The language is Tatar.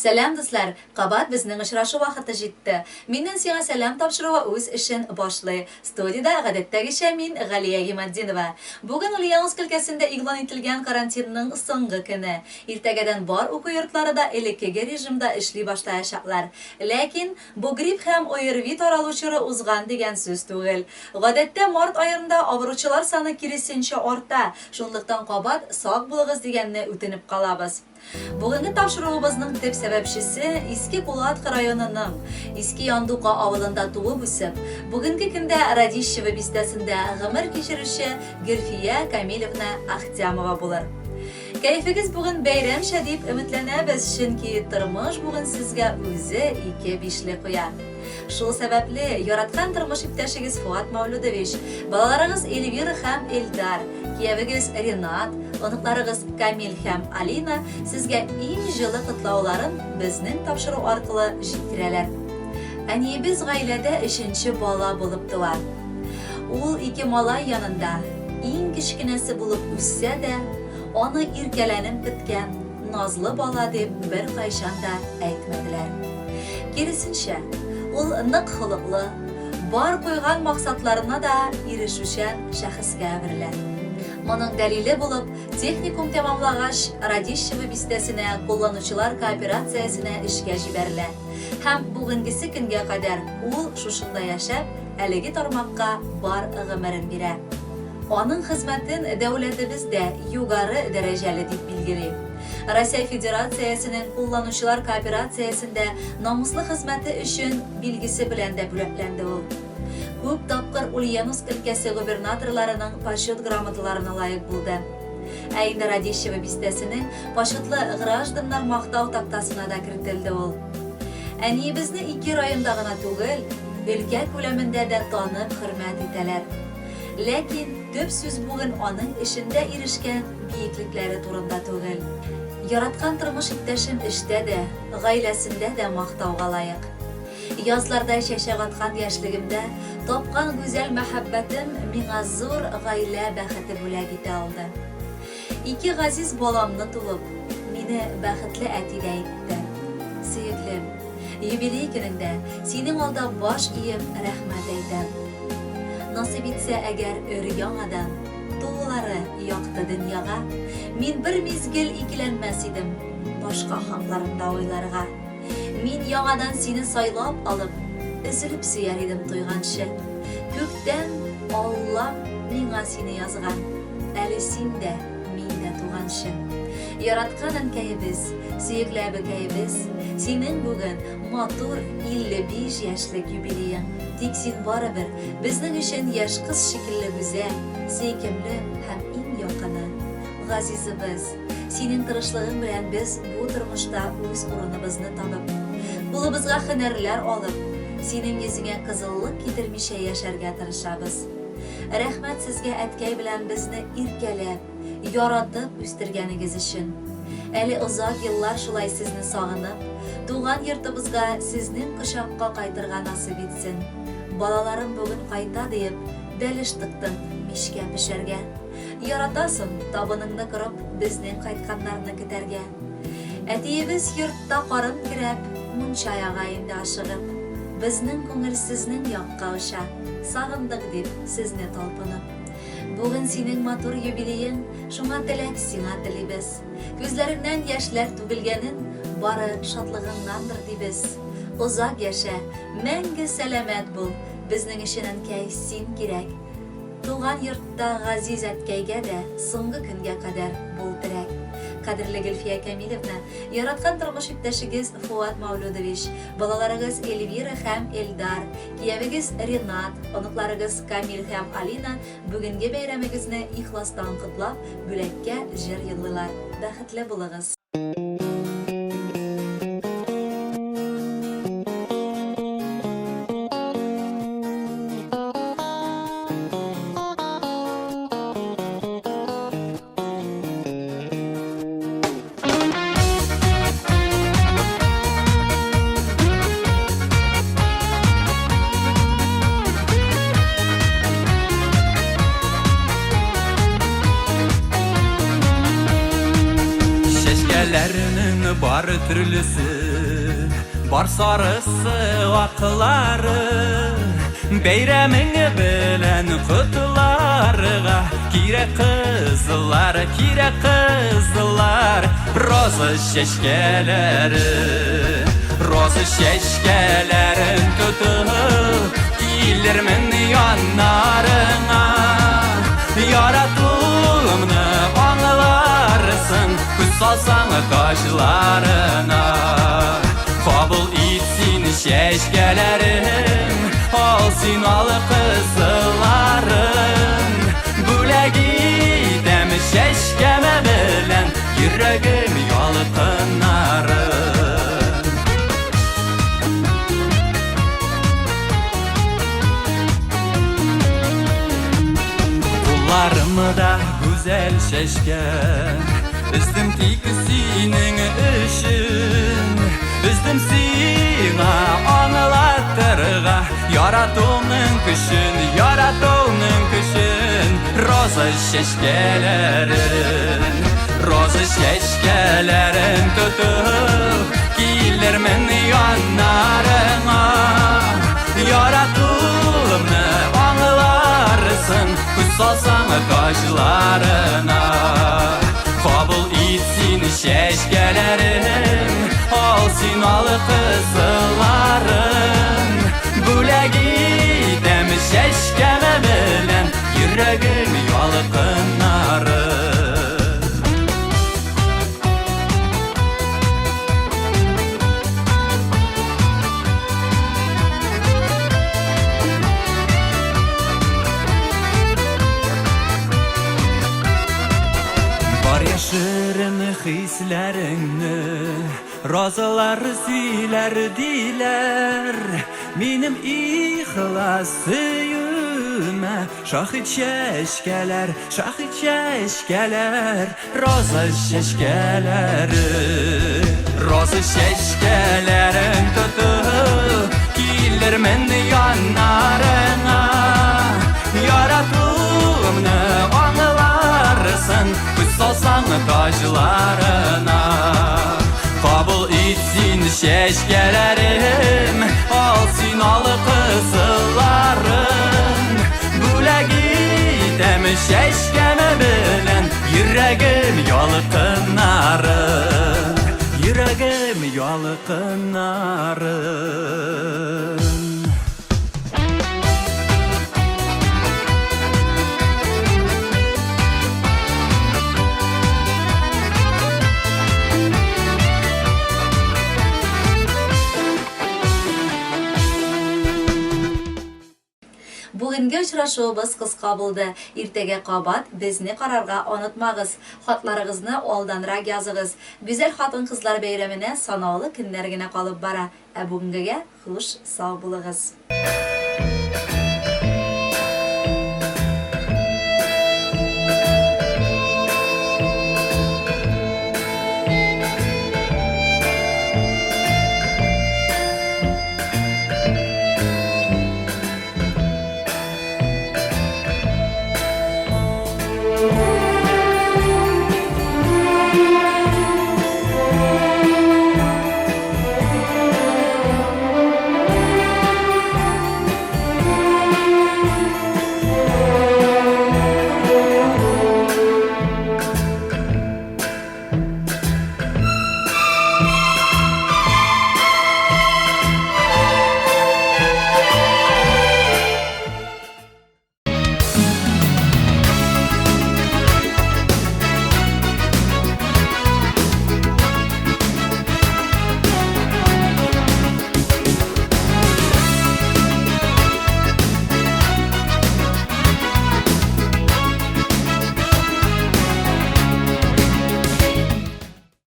Сәлам, дуслар! Кабат безнең очрашу вакыты җитте. Миннән сиңа сәлам тапшыруы үз эшен башлый. Студиядә, гадәттәгечә, мин, Галия Гыйматдинова. Бүген Ульяновск өлкәсендә игълан ителгән карантинның соңгы көне. Иртәгәдән бар уку йортлары да элеккеге режимда эшли башлаячаклар. Ләкин, бу грипп һәм ОРВИ таралу чоры узган дигән сүз түгел. Гадәттә, март аенда авыручылар саны киресенчә арта, шунлыктан кабат сак булыгыз дигәнне үтенеп калабыз. Бүгенге тапшыруыбызның төп сәбәпчесе Иске Кулаткы районының Иске Яндука авылында туып үсеп, бүгенге көндә Радищево бистәсендә гомер кичерүче Гөлфия Камилевна Ахтямова булыр. Кәефегез бүген бәйрәмчә дип өметләнәбез, чөнки тормыш бүген сезгә үзе ике бишле куя. Шул сәбәпле, яраткан тормыш иптәшегез Фуат Мәүлүдович, балаларыгыз Эльвира һәм Эльдар, киявегез Ренат, оныкларыгыз Камил һәм Алина сезгә иң җылы котлауларын безнең тапшыру аркылы җиткерәләр. Әниебез гаиләдә өченче бала булып туа. Ул ике малай янында иң кечкенәсе булып үссә дә, аны иркәләнеп беткән, назлы бала дип беркайчан да әйтмәделәр. Киресенчә, ул нык холыклы, бар куйган максатларына да ирешүчән шәхескә әверелә. Моның дәлиле булып, техникум тәмамлагач, Радищево бистәсенә кулланучылар кооперациясенә эшкә җибәрелә һәм бүгенгесе көнгә кадәр ул шушында яшәп, әлеге тармакка бар гомерен бирә. Аның хезмәтен дәүләтебез дә югары дәрәҗәле дип билгели. Россия Федерациясенең кулланучылар кооперациясендә намуслы хезмәте өчен билгесе белән дә бүләкләнде ул. Күп тапкыр Ульяновск өлкәсе губернаторларының Почет грамоталарына лаек булды. Ә инде Радищево бистәсенең Почетлы гражданнар мактау тактасына да кертелде ул. Әниебезне ике районда гына түгел, өлкә күләмендә дә танып хөрмәт итәләр. Ләкин төп сүз бүген аның эшендә ирешкән биеклекләре турында түгел. Яраткан тормыш иптәшем эштә дә, гаиләсендә дә мактауга лаек. Язларда чәчәк аткан яшьлегемдә тапкан гүзәл мәхәббәтем миңа зур гаилә бәхете бүләк итә алды. Ике газиз баламны туып, мине бәхетле әти дә итте. Сөеклем, юбилей көнеңдә синең алда баш иеп рәхмәт әйтәм. Насыйп итсә әгәр өр-яңадан туулары якты дөньяга, мин бер мизгел икеләнмәс идем башка хакларында уйларга. Мин яңадан сине сайлап алып, өзелеп сөяр идем туйганчы. Күктән Аллам миңа сине язган, әле син дә, мин дә туганчы. Яраткан әнкәебез, сөекле әбекәебез, синең бүген матур 55 яшьлек юбилеең. Тик син барыбер безнең өчен яшь кыз шикелле гүзәл, сөйкемле һәм иң якыны. Газизыбыз, синең тырышлыгың белән без бу тормышта үз урыныбызны табып, кулыбызга һөнәрләр алып, синең йөзеңә кызыллык китермичә яшәргә тырышабыз. Рәхмәт сезгә әткәй белән безне иркәләп, яратып үстергәнегез өчен. Әле озак еллар шулай сезне сагынып, туган йортыбызга сезнең кочакка кайтырга насыйп итсен. Балаларым бүген кайта диеп, бәлеш тыктың мичкә пешәргә. Яратасың, табыныңны корып, безнең кайтканнарны көтәргә. Әтиебез йортта карын керәп, мунча яга инде ашыгып. Безнең күңел сезнең якка оча, сагындык дип, сезне талпынып. Бүген синең матур юбилеең, шуңа теләк сиңа телибез. Күзләреңнән яшьләр түгелгәнен бары шатлыгыңнандыр дибез. Озак яшә, мәңге сәламәт бул, безнең өчен, әнкәй, син кирәк. Туган йортта газиз әткәйгә дә соңгы көнгә кадәр бул терәк. Кадерле Гөлфия Кәмилевна, яраткан тормыш иптәшегез Фуат Мәүлүдович, балаларыгыз Эльвира һәм Эльдар, киявегез Ренат, оныкларыгыз Камил һәм Алина бүгенге бәйрәмегезне ихластан котлап, бүләккә җыр юллыйлар. Бәхетле булыгыз! Чәчкәләрнең бар төрлесе. Бар сарысы, аклары. Бәйрәмең белән котларга кирәк кызлар, кирәк кызлар. Роза чәчкәләре, роза чәчкәләрен тотып килермен яннарыңа. Яратуымны аңларсың, күз салсаң кашларына. Кабул ит син чәчкәләрем, ал син ал кызылларын. Бүләк итәм чәчкәмә белән йөрәгем ялкыннарын. Кулларымда гүзәл чәчкә, өздем тик синең өчен. Өздем сиңа аңлатырга яратуның көчен, яратуның көчен. Роза чәчкәләрен, роза чәчкәләрен тотып килермен яннарыңа. Яратуымны аңларсың, күз салсаң кашларына. Кабул ит син чәчкәләрем, ал син ал кызылларын. Бүләк итәм чәчкәмә белән йөрәгем ялкыннарын. Бар яшерен хисләреңне розалар сөйләр диләр. Минем ихлас сөюемә шаһит чәчкәләр, шаһит чәчкәләр. Роза чәчкәләре, роза чәчкәләрен тотып килермен яннарыңа. Яратуымны аңларсың, күз салсаң таҗларына. Кабул ит син чәчкәләрем, ал син ал кызылларын. Бүләк итәм чәчкәмә белән йөрәгем ялкыннарын, йөрәгем ялкыннарын. Бүгенге очрашуыбыз кыска булды. Иртәгә кабат безне карарга онытмагыз. Хатларыгызны алданрак языгыз. Гүзәл хатын-кызлар бәйрәменә санаулы көннәр генә калып бара. Ә бүгенгегә хуш, сау булыгыз.